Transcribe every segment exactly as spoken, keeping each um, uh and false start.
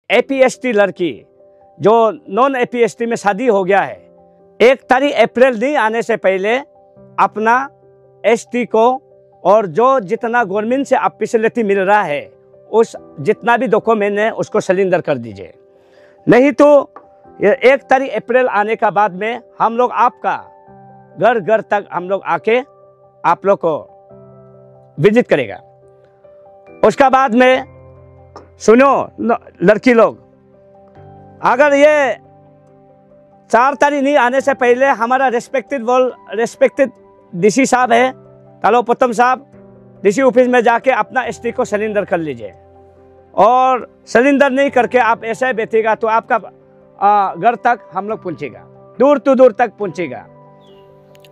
एपीएसटी लड़की जो non APST में शादी हो गया है, एक तारीख अप्रैल नहीं आने से पहले अपना एसटी को और जो जितना गवर्नमेंट से आप फैसिलिटी मिल रहा है, उस जितना भी डॉक्यूमेंट है, उसको सरेंडर कर दीजिए। नहीं तो ये एक तारीख अप्रैल आने का बाद में हम लोग आपका घर घर तक हम लोग आके आप लोग को विजिट करेगा। उसका बाद में सुनो न, लड़की लोग, अगर ये चार तारीख नहीं आने से पहले हमारा रेस्पेक्टेड वर्ल्ड, रेस्पेक्टेड डीसी साहब है, कालो पोतम साहब, डीसी ऑफिस में जाके अपना एसटी को सरेंडर कर लीजिए। और सरेंडर नहीं करके आप ऐसे बैठेगा तो आपका, आ, घर तक हम लोग पहुंचेगा, दूर तो दूर तक पहुंचेगा।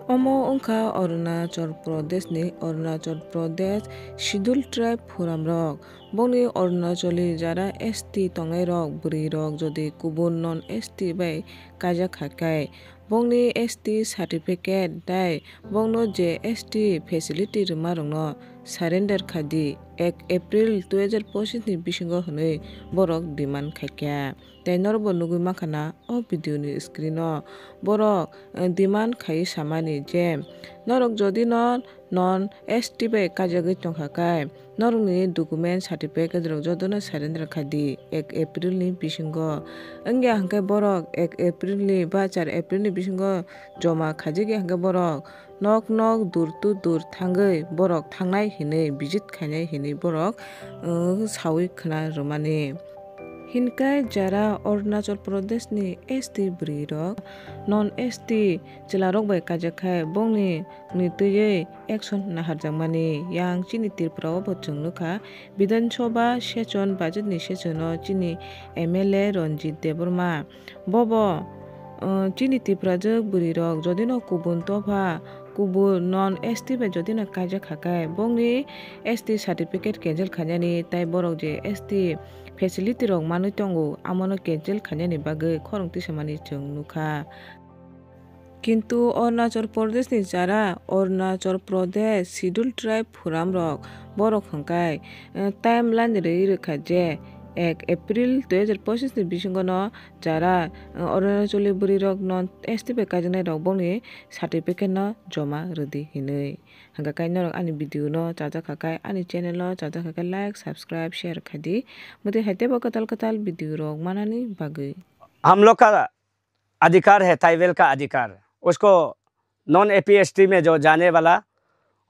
Omo wngkha Arunachal Pradesh ni, Arunachal Pradesh Scheduled Tribe Forum rok. Bongni Arunachali jara S T tongnai rok, bwrwi rok jodi kubun non S T bai kaijak kha khe, bongni S T certificate tai bongno je S T facility rwma rokno surrender kha di, ek April dui hajar pochis ni bisingo hwnwi borok demand khai kha. Tei norok bo nugwi mankha na o video ni screen o borok, eh, demand khai samani je norok jodi no non S T bai kaijagwi tongkha khe norokni document certificate rok jotono surrender khai di ek April ni bisingo. Wngya hwnkhe borok ek April ni ba char April ni bisingo joma khaijagya hwnkhe borok nok nok dur tu dur thangwi borok thangnai hinwi visit khainai hinwi borok, uh, sawi khna rwmani. Hinkhe jara Arunachal Pradesh ni S T bwrwi rok non S T chwla rok bai kaijak khai bongni ni twiwi action naharjakmani. Yang chini Tripura o bo chwng nukha, Bidhan Sabha session, budget ni session o chini M L A Ranjit Debbarma Bobo, uh, chini Tiprajwk bwrwirok jodino kubun topha, kubun non S T bai jodino kaijak kha khe, bongni S T certificate cancel khainani, tai borok je S T facility rok manwi tongo, amono cancel khainani bagwi khorang tisamani chwng nukha. Kintu Arunachal Pradesh ni jara Arunachal Pradesh Scheduled Tribe Forum rok borok hwnkhe, eh, timeline rwi rwkha je ek April dui hajar pochis ni bisingo no jara, eh, Arunachali bwrwi rok no S T bai kaijaknai rok bongni certificate no joma rwdi hinwi. Hwnkhe kai norok ani video no chajak kha khe ani channel o chajak kha khe like, subscribe, share khai di. Mwtwi hai teibo kwtal kwtal video rok manani bagwi. हम लोग का अधिकार है, ट्राइबल का अधिकार, उसको non APST में जो जाने वाला,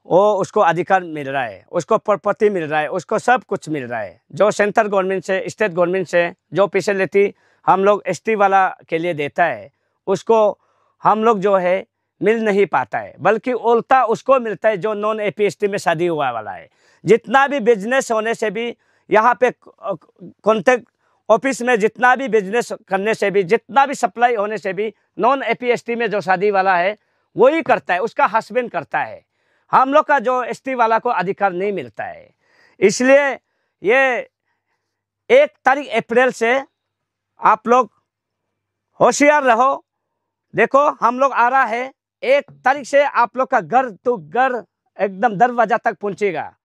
वो उसको अधिकार मिल रहा है, उसको प्रॉपर्टी मिल रहा है, उसको सब कुछ मिल रहा है। जो सेंट्रल गवर्नमेंट से, स्टेट गवर्नमेंट से जो फैसिलिटी हम लोग एसटी वाला के लिए देता है, उसको हम लोग जो है मिल नहीं पाता है, बल्कि उल्टा उसको मिलता है जो नॉन एपीएसटी में शादी हुआ वाला है। जितना भी बिजनेस होने से भी, यहाँ पे कॉन्ट्रैक्ट ऑफिस में जितना भी बिजनेस करने से भी, जितना भी सप्लाई होने से भी, नॉन एपीएसटी में जो शादी वाला है, वही करता है, उसका हस्बैंड करता है। हम लोग का जो एसटी वाला को अधिकार नहीं मिलता है। इसलिए ये एक तारीख अप्रैल से आप लोग होशियार रहो। देखो, हम लोग आ रहा है, एक तारीख से आप लोग का घर तो घर एकदम दरवाजा तक पहुंचेगा।